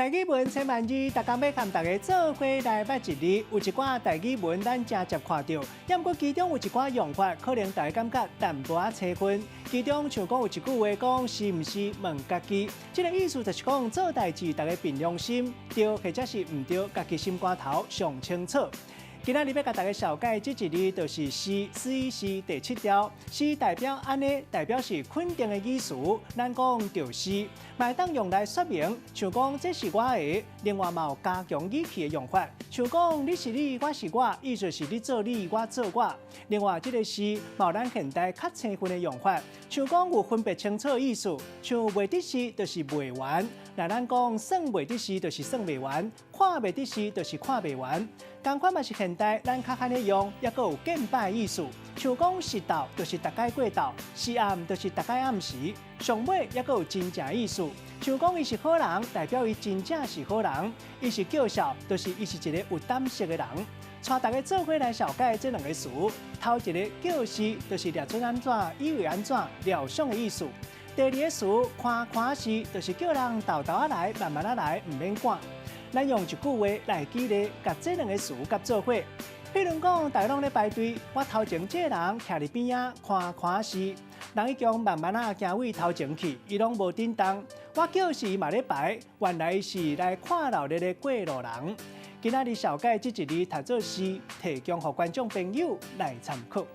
台語文千萬字，逐工欲共大家做伙來捌一字，有一寡台語文咱誠捷看著，毋過其中有一寡用法，可能大家感覺淡薄仔生分。其中像講有一句話講，是毋是問家己，這個意思就是講做代誌，大家憑良心，對或者是毋對，家己心肝頭上清楚。今仔日欲共大家紹介這一字，就是是 C 是第七調，是代表按呢，代表是肯定的意思。咱講就是，嘛會當用來說明，像講這是我的，另外嘛有加強語氣的用法，像講你是你，我是我，意思是你做你，我做我。另外這個是嘛有咱現代較生分的用法，像講有分別清楚的意思，像袂得是就是袂完。若咱講算袂得是，就是算袂完；看袂得是，就是看袂完。仝款嘛是現代咱較罕咧用，抑閣有見擺的意思。像講實晝就是逐擺過晝，時暗就是逐擺暗時。上尾抑閣有真正意思，像講伊是好人，代表伊真正是好人；伊是叫痟，就是伊是一个有膽識的人。帶大家做伙來紹介這兩个詞，頭一个叫是，就是掠準按怎，以為按怎，料想的意思。第二个詞寬寬是，就是叫人沓沓仔來，慢慢仔來，毋免趕。咱用一句話來舉例，共這兩个詞佮做伙。譬如講，大家攏咧排隊，我頭前這个人徛佇邊仔寬寬視，人已經慢慢仔行位頭前去，伊攏無振動。我叫時伊嘛咧排，原來是來看鬧熱的過路人。今仔日紹介這一字讀做是，提供予觀眾朋友來參考。